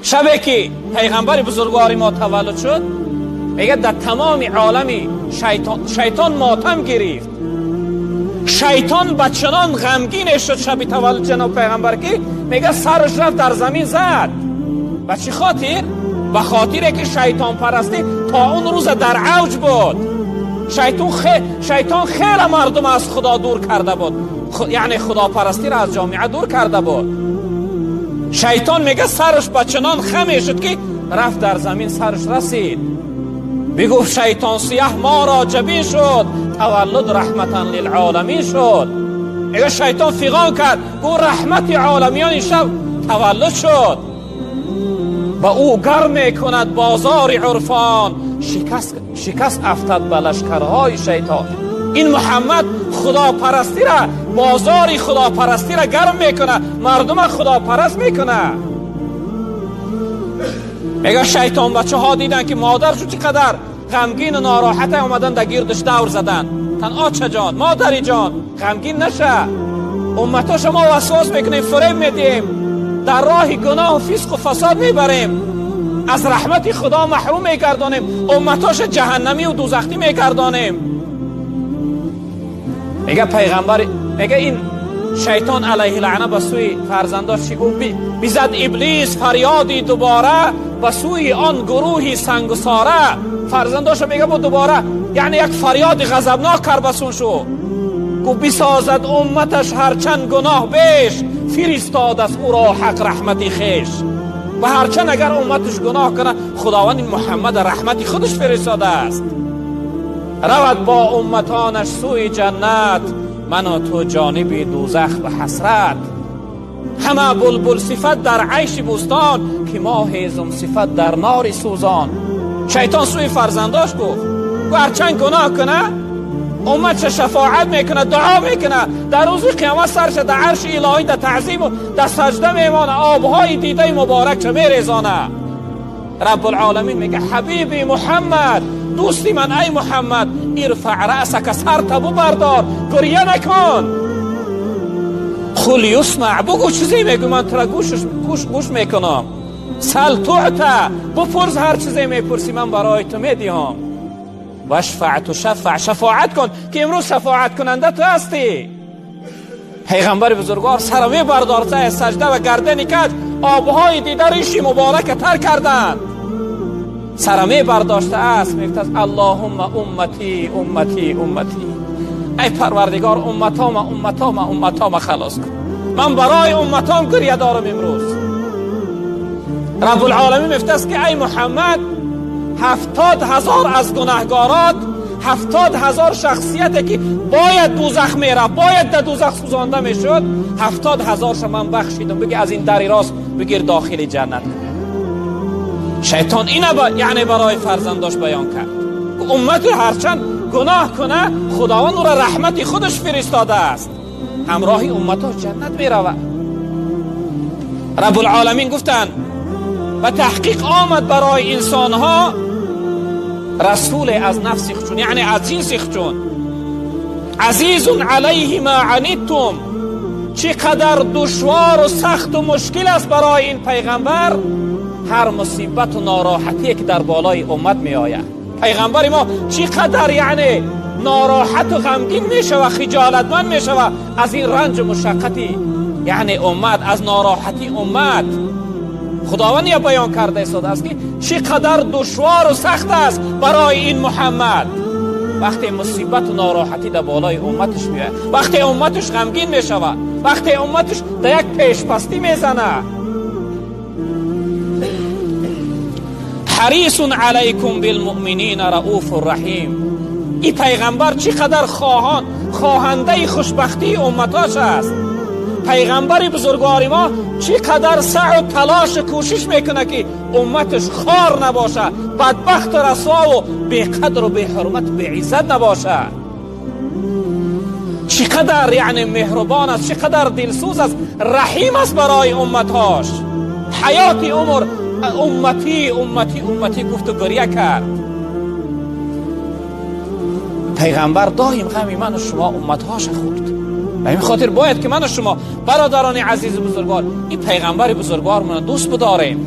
Шабе ки пайғамбари бузургвори мо таваллуд шуд, мегӯяд дар тамоми олами шайтон мотам гирифт. Шайтон ба чунон ғамгине шуд шаби таваллуд ҷаноб пайғамбар, ки мегӯяд сараш рафт дар замин зад. Ба чӣ хотир? Ба хотире ки шайтонпарастӣ то он рӯза дар авҷ буд. Шайтон хеле мардум аз худо дур карда буд, яъне худопарастиро аз ҷомеа дур карда буд. Шайтон мегӯяд сараш ба чунон хаме шуд, ки рафт дар замин сараш расид. Бигуфт шайтон сияҳ моро ҷабин шуд, таваллуд раҳматан лилъоламин шуд. Мегӯяд шайтон фиғон кард, гуфт раҳмати оламиён ин шаб таваллуд шуд. Ба ӯ гарм мекунад бозори урфон, шикаст афтад ба лашкарҳои шайтон. Ин Муҳаммад худопарастира, бозори худопарастира гарм мекунад, мардума худопараст мекунад. Мегӯяд шайтон бачаҳо диданд, ки модаршу чӣ қадар ғамгину нороҳата, омадан дар гирдаш давр заданд. Тан оча ҷон, модари ҷон, ғамгин наша, умматоша мо васвос мекунем, фиреб медиҳем, дар роҳи гуноҳу фисқу фасод мебарем, аз раҳмати худо маҳрум мегардонем, умматоша ҷаҳаннамию дузахтӣ мегардонем. Мега пайғамбар, мега ин шайтон алайҳи лаъна ба сӯи фарзандош чӣ гуфт? Бизад иблис фарёди дубора ба сӯи он гурӯҳи сангусора. Фарзандоша мега бо дубора, яъне як фарёди ғазабнок кард ба сӯн шу. Гуфт бисозад умматаш ҳарчанд гуноҳ беш, фиристодааст ӯро ҳақ раҳмати хеш. Ва ҳарчанд агар умматаш гуноҳ кунад, худованд ин муҳаммада раҳмати худаш фиристодааст. Равад бо умматонаш сӯи ҷаннат, ману ту ҷониби дӯзах ба ҳасрат. Ҳама булбулсифат дар айши бӯстон, ки мо ҳезумсифат дар нори сӯзон. Шайтон сӯи фарзандош гуфт, ҳарчанд гуноҳ кунад, умматша шафоат мекунад, дуо мекунад, дар рӯзи қиёмат сарша дар арши илоҳӣ дар таъзиму дар саҷда мемонад, обҳои дидаи муборакша мерезонад. Раббулоламин мега ҳабиби Муҳаммад, дӯсти ман, ай Муҳаммад, ирфаъ раъсака, сарта бубардор, гиря накун. Қул юсмаъ, бугӯ чизе мегӯ, ман тура гӯш мекунам. Сал туъта, бупурс ҳар чизе мепурсӣ, ман барои ту медиҳам. Вашфаъ тушаффаъ, шафоат кун, ки имрӯз шафоаткунанда ту ҳастӣ. Пайғамбари бузургвор сара мебардорд аз саҷда ва гардани каҷ обҳои дида риши муборака тар карданд. Сара мебардоштааст, мегуфтааст аллоҳумма умматӣ, умматӣ, умматӣ, ай парвардигор, умматома, умматома, умматома халос кун, ман барои умматом гиря дорам имрӯз. Раббулоламин мегуфтааст, ки ай Муҳаммад, 70,000 аз гунаҳгорот, 70,000 шахсияте ки бояд дӯзах мерафт, бояд дар дӯзах сӯзонда мешуд, 70,000-ша ман бахшидам, бигир аз ин дари рост, бигир дохили ҷаннат кун. Шайтон ина яъне барои фарзандош баён кард, уммати ҳарчанд гуноҳ куна, худованд ӯро раҳмати худаш фиристодааст, ҳамроҳи умматош ҷаннат меравад. Раббулоламин гуфтанд ба таҳқиқ омад барои инсонҳо расуле аз нафси худшон, яъне аз ҷинси худшон. Азизун алайҳи ма аниттум, чӣ қадар душвору сахту мушкил аст барои ин пайғамбар ҳар мусибату нороҳатие ки дар болои уммат меояд. Пайғамбари мо чӣ қадар яъне нороҳату ғамгин мешава, хиҷолатманд мешава аз ин ранҷу мушаққати яъне уммат, аз нороҳатии уммат. Худованд я баён карда истодааст, ки чӣ қадар душвору сахт аст барои ин Муҳаммад вақте мусибату нороҳатӣ дар болои умматаш меояд, вақте умматаш ғамгин мешавад, вақте умматаш дар як пешпастӣ мезанад. Ҳарисун алайкум билмуъминина рауфу раҳим. Ин пайғамбар чӣ қадар хоҳандаи хушбахтии умматош аст. Пайғамбари бузургвори мо чӣ қадар саъю талошу кӯшиш мекунад, ки умматаш хор набошад, бадбахту расвову беқадру беҳурмату беиззат набошад. Чӣ қадар яъне меҳрубон аст, чӣ қадар дилсӯз аст, раҳим аст барои умматҳош. Ҳаёти умр умматӣ, умматӣ, умматӣ гуфту гиря кард. Пайғамбар доим ғами ману шумо умматҳоша хӯрд. Ба ин хотир бояд ки ману шумо, бародарони азизу бузургвор, ин пайғамбари бузургвормона дӯст бидорем.